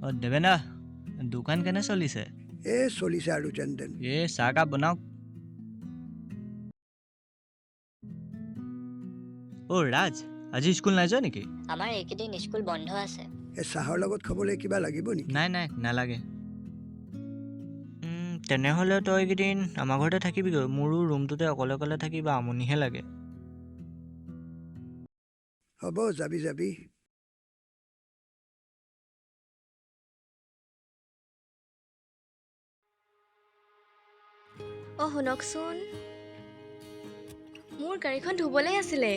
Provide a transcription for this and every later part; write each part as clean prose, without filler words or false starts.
অ দেৱেনা, দোকান কেনে চলিছে? এই চলিছে আৰু যেন তেন। এই চাহকাপ বনাওক। অ' ৰাজ, আজি স্কুল নাই যোৱা নেকি? আমাৰ এইকেইদিন স্কুল বন্ধ আছে। এই চাহৰ লগত খাবলৈ কিবা লাগিব নেকি? নাই নাই, নালাগে। তেনেহ'লে তই এইকেইদিন আমাৰ ঘৰতে থাকিবিগৈ। মোৰো ৰুমটোতে অকলে অকলে থাকিবা আমনিহে লাগে। হ'ব, যাবি যাবি। অঁ শুনকচোন, মোৰ গাড়ীখন ধুবলৈ আছিলে,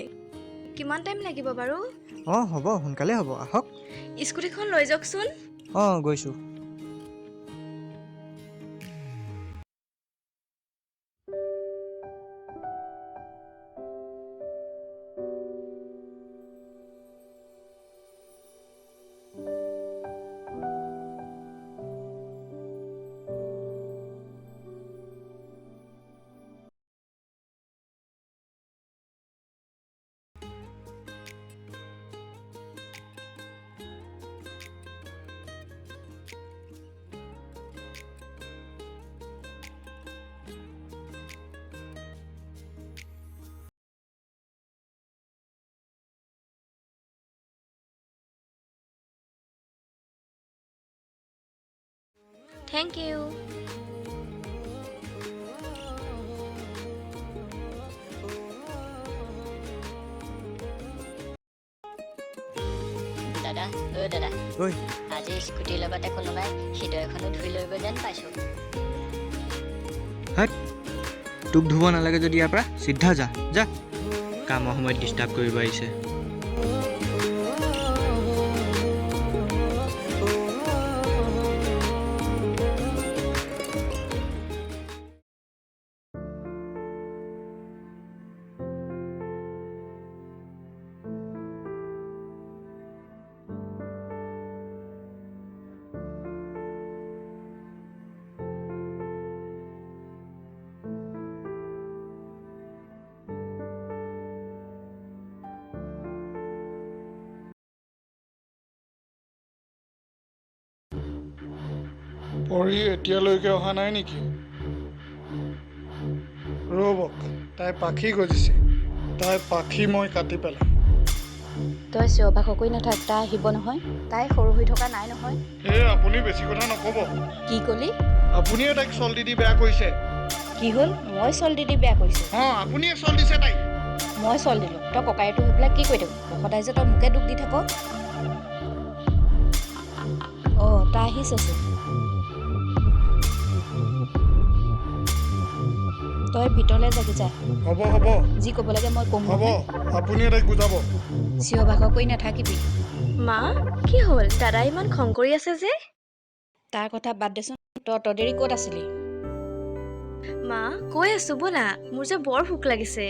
কিমান টাইম লাগিব বাৰু? অঁ হ'ব, সোনকালে হ'ব, আহক। স্কুটিখন লৈ যাওকচোন। অঁ গৈছোঁ। Thank you. দাদা, অ' দাদা। ঐ। আজি স্কুটিৰ লগতে কোনোবাই হৃদয়খনো ধুই লৈ গৈ যেন পাইছোঁ। তোক ধুব নালাগে যদি ইয়াৰ পৰা চিধা যা, যা। কামৰ সময়ত ডিষ্টাৰ্ব কৰিব আহিছে। পৰী এতিয়ালৈকে অহা নাই নেকি? ৰ'বক, তাই পাখি গজিছে, তাই পাখি মই কাটি পেলাম। তই চিঞৰ বাখৰ কৰি নাথাক, তাই আহিব নহয়। তাই সৰু হৈ থকা নাই নহয়। এই আপুনি বেছি কথা নক'ব। কি ক'লি? আপুনিও তাইক চল দি দি বেয়া কৰিছে। কি হ'ল? মই চল দি দি বেয়া কৰিছোঁ? অঁ, আপুনিয়ে চল দিছে তাইক। মই চল দিলোঁ? তই ককায়েৰটো হৈ পেলাই কি কৰি থাক? সদায় যে তই মোকে দোষ দি থাক। অঁ, তাই আহিছেচোন। তই ভিতৰলৈ যাগি যা। হ'ব হ'ব। যি ক'ব লাগে মই ক'ম। হ'ব। নহয়। আপুনিও তাইক বুজাব। চিঞৰ বাখৰ কৰি নাথাকিবি। মা, কি হ'ল? দাদাই ইমান খং কৰি আছে যে? তাৰ কথা বাদ দেচোন, তই অত দেৰি ক'ত আছিলি? মা, কৈ আছোঁ ব'লা, মোৰ যে বৰ ভোক লাগিছে।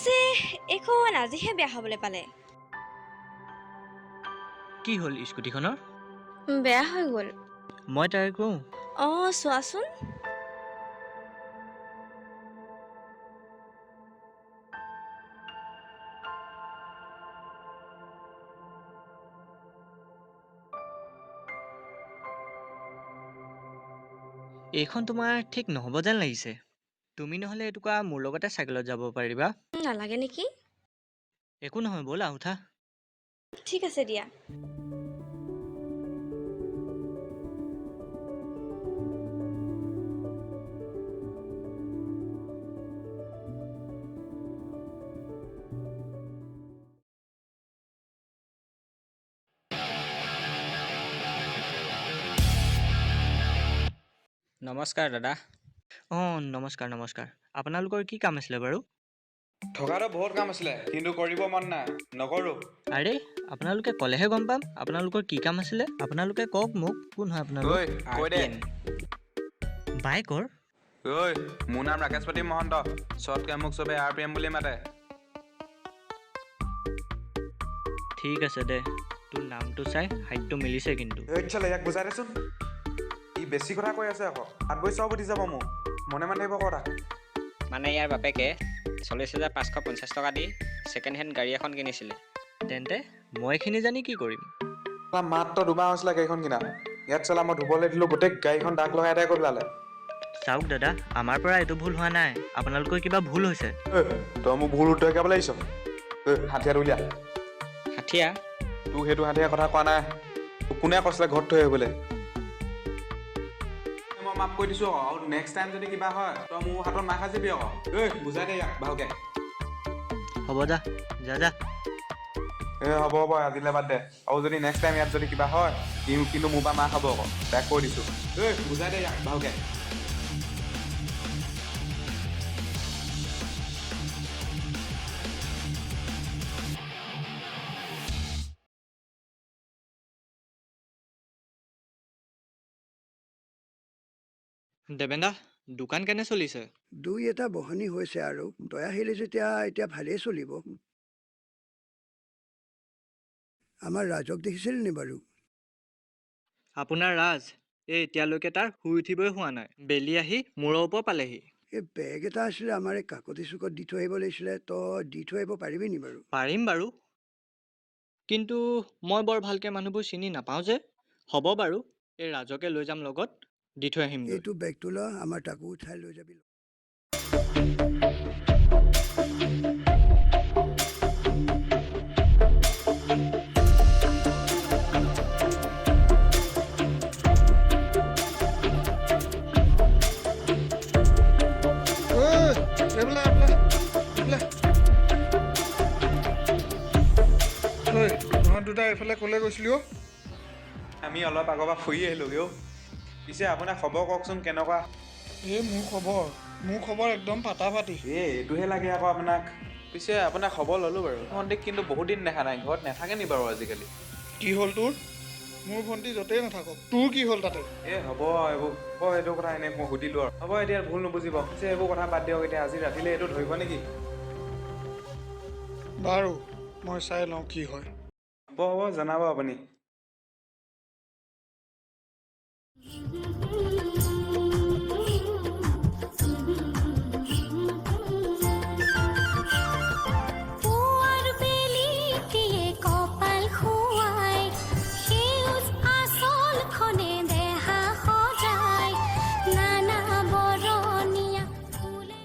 চে, এইখন আজিহে বেয়া হ'বলৈ পালে। কি হ'ল স্কুটিখনৰ? বেয়া হৈ গ'ল। মই ট্ৰাই কৰোঁ। অঁ চোৱাচোন। এইখন তোমাৰ ঠিক নহ'ব যেন লাগিছে। তুমি নহ'লে এটুকুৰা মোৰ লগতে চাইকেলত যাব পাৰিবা। নালাগে নেকি? একো নহয়, ব'লা উঠা। ঠিক আছে দিয়া। নমস্কাৰ দাদা। অঁ, নমস্কাৰ নমস্কাৰ। আপোনালোকৰ কি কাম আছিলে বাৰু? থকাটো বহুত কাম আছিলে, কিন্তু কৰিব মন নাই, নকৰোঁ। আৰে, আপোনালোকে ক'লেহে গম পাম আপোনালোকৰ কি কাম আছিলে। আপোনালোকে কওক মোক, কোন হয় আপোনালোক? ঐ, কৈ দে। বাইকৰ? ঐ, মোৰ নাম ৰাকেশপতি মহন্ত, চটকে মোক চবে আৰ পি এম বুলি মাতে। ঠিক আছে দে, তোৰ নামটো চাই হাইটটো মিলিছে কিন্তু। ঐ চালে, ইয়াক বুজাই দেচোন, ই বেছি কথা কৈ আছে আকৌ, হাত ভৰি চব উঠি যাব মোৰ। মনে মনে থাকিব কথা। মানে ইয়াৰ বাপেকে 40,550 টকা দি ছেকেণ্ড হেণ্ড গাড়ী এখন কিনিছিলে। তেন্তে মই এইখিনি জানি কি কৰিম? মাত্ৰ দুমাহ হৈছিলে গাড়ীখন কিনা। ইয়াত চালা মই ধুবলৈ দিলোঁ, গোটেই গাড়ীখন দাগ লগাই এটাই কৰি পেলালে। চাওক দাদা, আমাৰ পৰা এইটো ভুল হোৱা নাই, আপোনালোকৰ কিবা ভুল হৈছে। ঐ, তই মোক ভুল উত্তৰ শিকাবলৈ আহিছ? ঐ, হাঠিয়াটো উলিয়া। হাঠিয়া? তোক সেইটো হাঠিয়াৰ কথা কোৱা নাই। তোক কোনে কৈছিলে ঘৰত থৈ আহিবলৈ? মই মাফ কৰি দিছোঁ আকৌ, আৰু নেক্সট টাইম যদি কিবা হয় তই মোৰ হাতত মাৰ খাই যাবি আকৌ। ঐ, বুজাই দে ইয়াক ভালকে। হ'ব, যা যা যা। এ হ'ব হ'ব, আজিলৈ বাদ দে। আৰু যদি নেক্সট টাইম ইয়াত যদি কিবা হয়, ই কিন্তু মোৰ পৰা মাৰ খাব আকৌ, তাক কৈ দিছোঁ। ঐ, বুজাই দে ইয়াক ভালকে। দেৱেন্দা, দোকান কেনে চলিছে? দুই এটা বহনি হৈছে আৰু, তই আহিলি যেতিয়া এতিয়া ভালেই চলিব। আমাৰ ৰাজক দেখিছিল নি বাৰু? আপোনাৰ ৰাজ এই এতিয়ালৈকে তাৰ শুই উঠিবই হোৱা নাই, বেলি আহি মূৰৰ ওপৰ পালেহি। এই বেগ এটা আছিলে আমাৰ, এই কাকতি চুকত দি থৈ আহিব লাগিছিলে, তই দি থৈ আহিব পাৰিবি নি বাৰু? পাৰিম বাৰু, কিন্তু মই বৰ ভালকে মানুহবোৰ চিনি নাপাওঁ যে। হ'ব বাৰু, এই ৰাজকে লৈ যাম লগত, দি থৈ আহিমগৈ। এইটো বেগটো ল, আমাৰ তাকো উঠাই লৈ যাবি। ঐ, এইফালে এইফালে এইফালে। ঐ, তহঁত দুটা এইফালে ক'লৈ গৈছিলি অ'? আমি অলপ আগৰ পৰা ফুৰি আহিলোগৈ অ'। পিছে আপোনাৰ খবৰ কওকচোন, কেনেকুৱা? এই মোৰ খবৰ একদম ফাটাফাটি। এই এইটোহে লাগে আকৌ আপোনাক। পিছে আপোনাৰ খবৰ ল'লোঁ বাৰু, ভণ্টিক কিন্তু বহুত দিন দেখা নাই, ঘৰত নাথাকে নি বাৰু আজিকালি? কি হ'ল তোৰ? মোৰ ভণ্টি য'তেই নাথাকক, তোৰ কি হ'ল তাতে? এই হ'ব, এইবোৰ হ'ব, সেইটো কথা এনেই মই সুধিলোঁ আৰু। হ'ব, এতিয়া ভুল নুবুজিব। পিছে এইবোৰ কথা বাদ দিয়ক, এতিয়া আজি ৰাতিলৈ এইটো ধৰিব নেকি? বাৰু, মই চাই লওঁ কি হয়। হ'ব হ'ব, জনাব আপুনি। পুৱাৰ বেলিটিয়ে কপাল খুৱাই, সেউজ আচলখনে দেহা সজাই, নানা বৰণীয়া ফুলে।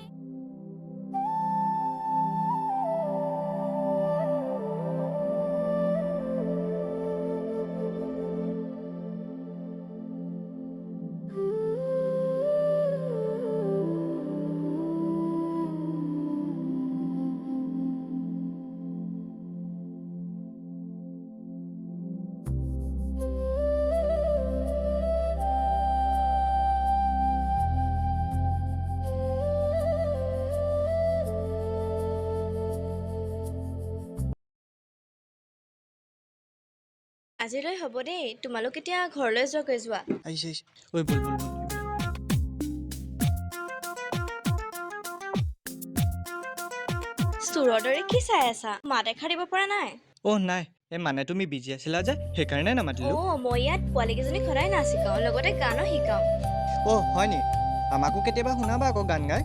আজিলৈ হ'ব দেই, তোমালোক এতিয়া ঘৰলৈ যোৱাগৈ যোৱা। আহিছে আহিছে, ঐ ব'ল ব'ল ব'ল। চোৰৰ দৰে কি চাই আছা? মাত এষাৰ দিব পৰা নাই? অ' নাই, এই মানে তুমি বিজি আছিলা যে, সেইকাৰণে নামাতিলোঁ। অ', মই ইয়াত পোৱালীকেইজনীক সদায় নাচ শিকাওঁ, লগতে গানো শিকাওঁ। অ' হয় নি? আমাকো কেতিয়াবা শুনাবা আকৌ গান গাই।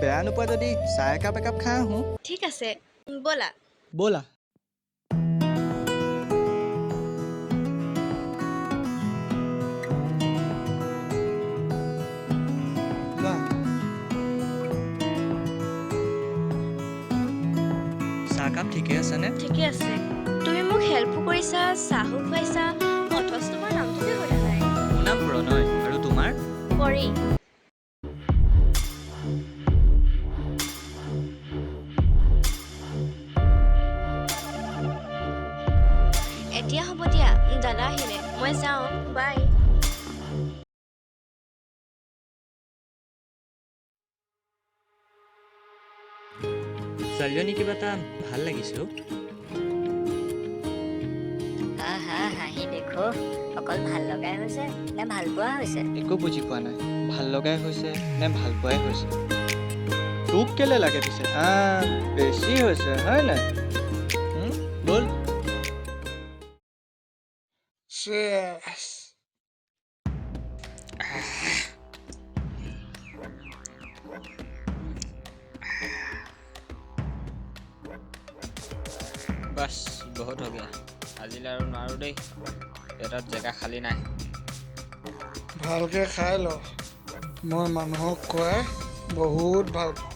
বেয়া নোপোৱা যদি চাহ একাপ একাপ খাই আহোঁ। ঠিক আছে, ব'লা। ব'লা। লোৱা। চাহকাপ ঠিকে আছেনে? ঠিকে আছে। তুমি মোক হেল্পো কৰিছা, চাহো খুৱাইছা, অথচ তোমাৰ নামটোকে সোধা নাই। মোৰ নাম প্ৰণয়, আৰু তোমাৰ? পৰি। এতিয়া হ'ব দিয়া, দাদা আহিলে, মই যাওঁ, বাই। কিজানি কিবা এটা ভাল লাগিছে অ'। হা হা হাঁহি দেখো, অকল ভাল লগাই হৈছে নে ভাল পোৱা হৈছে? একো বুজি পোৱা নাই, ভাল লগাই হৈছে নে ভাল পোৱাই হৈছে। তোক কেলে লাগে পিছে? বেছি হৈছে হয় নাই? ব'ল। চেছ। বাছ, বহুত হৈ গয়া, আজিলৈ আৰু নোৱাৰোঁ দেই, পেটত জেগা খালী নাই। ভালকৈ খাই ল, মই মানুহক খুৱাই বহুত ভাল পাওঁ।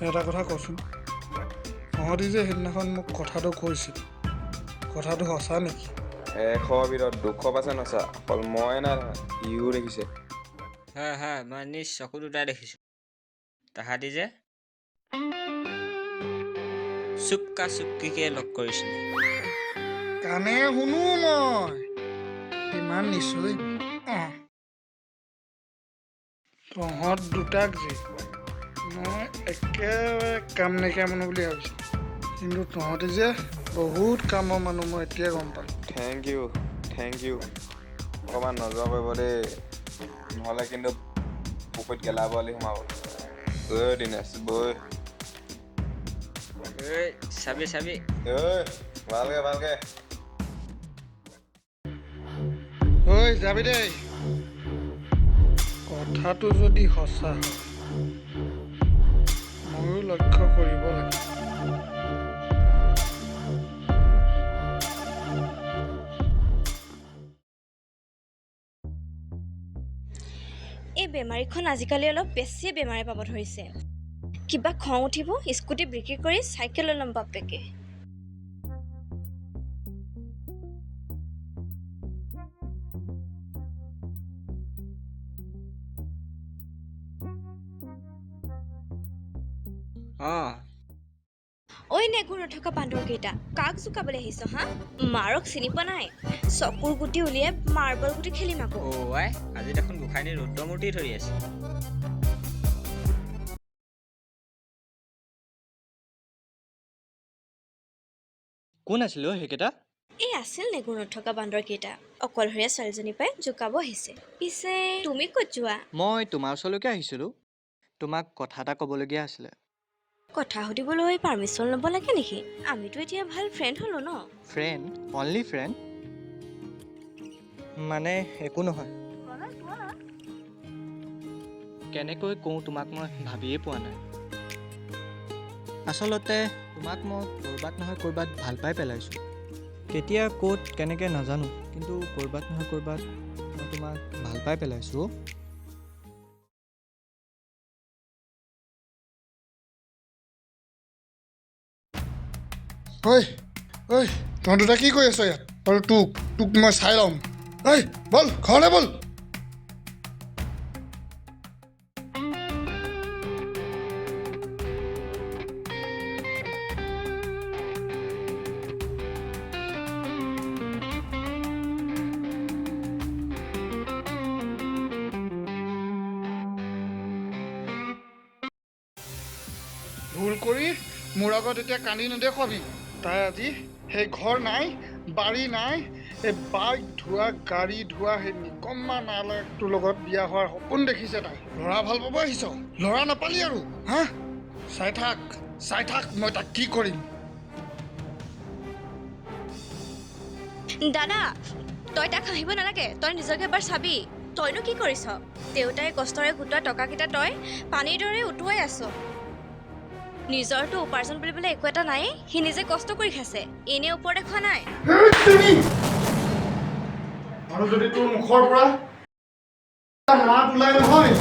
এটা কথা কচোন, তহঁতি যে সেইদিনাখন মোক কথাটো কৈছিল, কথাটো সঁচা নেকি? 100ৰ ভিতৰত 200% সঁচা, অকল মই নাই দেখা, সিও দেখিছে। হয় হয়, মই নিজ চকু দুটাই দেখিছোঁ, তাহাঁতি যে চুপকা চুপকিকে লগ কৰিছিলে। কাণে শুনো মই, ইমান নিশ্চয়। তহঁত দুটাক যে মই একেবাৰে কাম নাইকিয়া মানুহ বুলি ভাবিছোঁ, কিন্তু তহঁতি যে বহুত কামৰ মানুহ, মই এতিয়া গম পালোঁ। Thank U, thank U. অকণমান নজৰ কৰিব দেই, নহ'লে কিন্তু পুখুৰীত গেলা পোৱালি সোমাব। ঐ দীনেশ বৈ। ঐ চাবি চাবি। ঐ ভালকে ভালকে। ঐ যাবি দেই। কথাটো যদি সঁচা হয়, ময়ো লক্ষ্য কৰিব লাগিব। এই বেমাৰীখন আজিকালি অলপ বেছিয়ে বেমাৰে পাব ধৰিছে। কিবা খং উঠিব, স্কুটি বিক্ৰী কৰি চাইকেল লৈ ল'ম বাপেকে। অঁ। ঐ নেগুৰ নথকা বান্দৰকেইটা, কাক জোকাবলৈ আহিছ হা? মাৰক চিনি পোৱা নাই? চকুৰ গুটি উলিয়াই মাৰ্বল গুটি খেলিম আকৌ। অ' আই, আজি দেখোন গোসাঁইনী ৰুদ্ৰমূৰ্তি ধৰি আছে। কোন আছিল অ' সেইকেইটা? এই আছিল নেগুৰ নথকা বান্দৰকেইটা, অকলশৰীয়া ছোৱালীজনী পাই জোকাব আহিছে। পিছে তুমি ক'ত যোৱা? মই তোমাৰ ওচৰলৈকে আহিছিলোঁ, তোমাক কথা এটা ক'বলগীয়া আছিলে। কথা সুধিবলৈ পাৰ্মিশ্যন ল'ব লাগে নেকি? আমিতো এতিয়া ভাল ফ্ৰেণ্ড হ'লো ন। ফ্ৰেণ্ড? Only friend? মানে একো নহয়। কেনেকৈ কওঁ তোমাক মই ভাবিয়ে পোৱা নাই। আচলতে তোমাক মই ক'ৰবাত নহয় ক'ৰবাত ভাল পাই পেলাইছোঁ। কেতিয়া ক'ত কেনেকৈ নাজানো, কিন্তু ক'ৰবাত নহয় ক'ৰবাত মই তোমাক ভাল পাই পেলাইছোঁ। ঐ ঐ, তহঁত দুটা কি কৰি আছ ইয়াত? আৰু তোক তোক মই চাই ল'ম। ঐ ব'ল ঘৰলৈ ব'ল। ভুল কৰি মোৰ আগত এতিয়া কান্দি নেদেখুৱাবি। তাই আজি সেই ঘৰ নাই, বাৰী নাই, এই বাইক ধোৱা, গাড়ী ধোৱা সেই নিকম্মা নালায়কটোৰ লগত বিয়া হোৱাৰ সপোন দেখিছে তাই। ল'ৰা ভাল পাব আহিছ, ল'ৰা নাপালি আৰু হা? চাই থাক, চাই থাক মই তাক কি কৰিম। দাদা, তই তাক হাঁহিব নালাগে, তই নিজকে এবাৰ চাবি। তইনো কি কৰিছ? দেউতাই কষ্টৰে গোটোৱা টকাকেইটা তই পানীৰ দৰে উটুৱাই আছ। নিজৰতো উপাৰ্জন বুলিবলৈ একো এটা নাই, সি নিজে কষ্ট কৰি খাইছে, এনেই ওপৰতে খোৱা নাই। আৰু যদি তোৰ মুখৰ পৰা মাত ওলাই নহয়,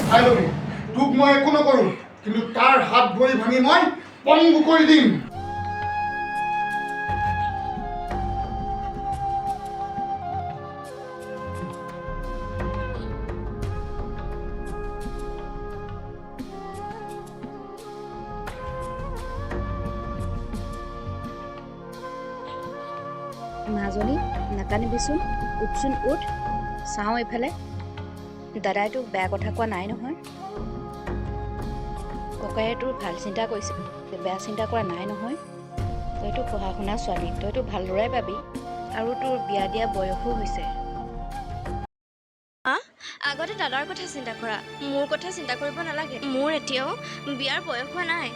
চাই ল'বি, তোক মই একো নকৰোঁ, কিন্তু তাৰ হাত ভৰি ভাঙি মই পংগু কৰি দিম। মাজনী, নাকান্দিবিচোন, উঠচোন উঠ, চাওঁ এইফালে। দাদাই তোক বেয়া কথা কোৱা নাই নহয়। ককায়ে তোৰ ভাল চিন্তা কৰিছে বেয়া চিন্তা কৰা নাই নহয়। তইতো পঢ়া শুনা ছোৱালী, তইতো ভাল ল'ৰাই পাবি আৰু তোৰ বিয়া দিয়া বয়সো হৈছে। আগতে দাদাৰ কথা চিন্তা কৰা, মোৰ কথা চিন্তা কৰিব নালাগে। মোৰ এতিয়াও বিয়াৰ বয়স হোৱা নাই।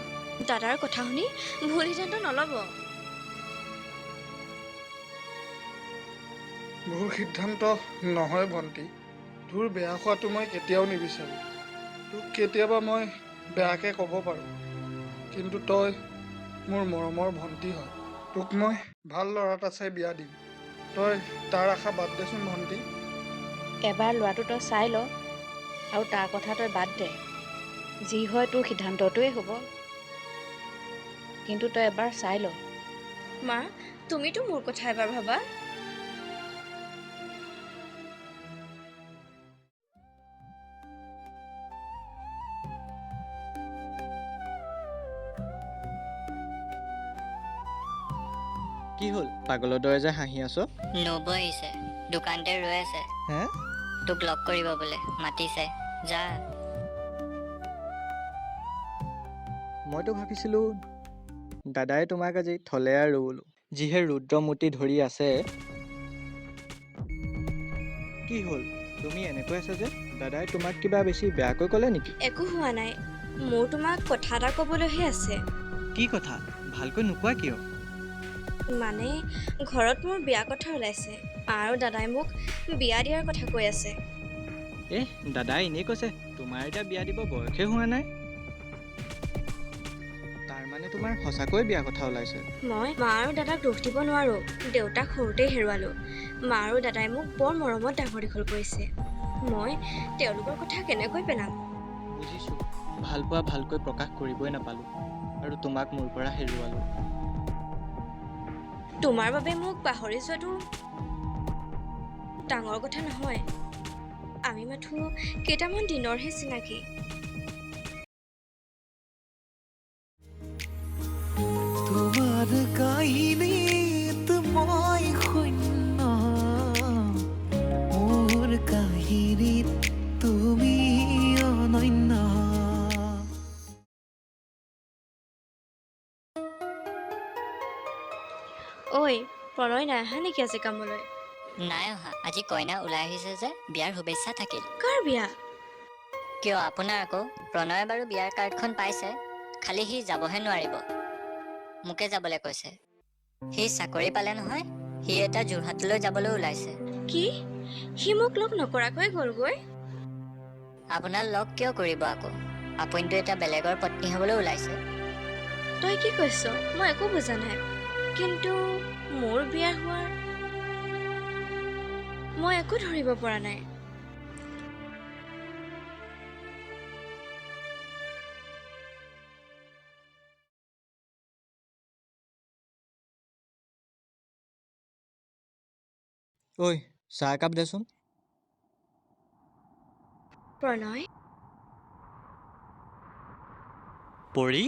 দাদাৰ কথা শুনি ভুল সিদ্ধান্ত নল'ব। ভুল সিদ্ধান্ত নহয় ভণ্টি, তোৰ বেয়া হোৱাটো মই কেতিয়াও নিবিচাৰোঁ। তোক কেতিয়াবা মই বেয়াকৈ ক'ব পাৰোঁ, কিন্তু তই মোৰ মৰমৰ ভণ্টি হয়। তোক মই ভাল ল'ৰা এটা চাই বিয়া দিম, তই তাৰ আশা বাদ দেচোন ভণ্টি। এবাৰ ল'ৰাটো তই চাই ল আৰু তাৰ কথা তই বাদ দে। যি হয় তোৰ সিদ্ধান্তটোৱেই হ'ব, কিন্তু তই এবাৰ চাই ল। মা, তুমিতো মোৰ কথা এবাৰ ভাবা। কি হ'ল, পাগলৰ দৰে যে হাঁহি আছ? নবৌ আহিছে, দোকানতে ৰৈ আছে। হে? তোক লগ কৰিব বোলে, মাতিছে, যা। মইতো ভাবিছিলোঁ দাদাই তোমাক আজি থলে আৰু বোলো, যিহে ৰুদ্ৰমূৰ্তি ধৰি আছে। কি হ'ল, তুমি এনেকৈ আছা যে? দাদাই তোমাক কিবা বেছি বেয়াকৈ ক'লে নেকি? একো হোৱা নাই, মোৰ তোমাক কথা এটা ক'বলৈহে আছে। কি কথা, ভালকৈ নোকোৱা কিয়? মানে ঘৰত মোৰ বিয়া কথা ওলাইছে আৰু দাদাই মোক বিয়া দিয়াৰ কথা কৈ আছে। এহ, দাদাই এনেই কৈছে, তোমাৰ এতিয়া বিয়া দিব বয়সে হোৱা নাই। তাৰমানে তোমাৰ সঁচাকৈ বিয়া কথা ওলাইছে? মই মা আৰু দাদাক দোষ দিব নোৱাৰোঁ, দেউতাক সৰুতেই হেৰুৱালোঁ। মা আৰু দাদাই মোক বৰ মৰমত ডাঙৰ দীঘল কৰিছে, মই তেওঁলোকৰ কথা কেনেকৈ পেলাম? বুজিছোঁ, ভালপোৱা ভালকৈ প্ৰকাশ কৰিবই নাপালোঁ আৰু তোমাক মোৰ পৰা হেৰুৱালোঁ। তোমাৰ বাবে মোক পাহৰি যোৱাটো ডাঙৰ কথা নহয়, আমি মাথো কেইটামান দিনৰহে চিনাকি। তোমাৰ কাহিনীত মই শূন্য, মোৰ কাহিনীত তুমি অনন্য। ঐ, প্ৰণয় নাই অহা নেকি আজি কামলৈ? নাই অহা, আজি কইনা ওলাই আহিছে যে, বিয়াৰ শুভেচ্ছা থাকিল। কাৰ বিয়া? কিয় আপোনাৰ আকৌ? প্ৰণয়ে বাৰু বিয়াৰ কাৰ্ডখন পাইছে, খালি সি যাবহে নোৱাৰিব, মোকে যাবলৈ কৈছে। সি চাকৰি পালে নহয়, সি এটা যোৰহাটলৈ যাবলৈ ওলাইছে। কি, সি মোক লগ নকৰাকৈ গ'লগৈ? আপোনাৰ লগ কিয় কৰিব আকৌ, আপুনিতো এটা বেলেগৰ পত্নী হ'বলৈ ওলাইছে। তই কি কৈছ, মই একো বুজা নাই। কিন্তু মোৰ বিয়া হোৱাৰ মই একো ধৰিব পৰা নাই। ঐ, চাহ একাপ দেচোন। প্ৰণয়। পৰি?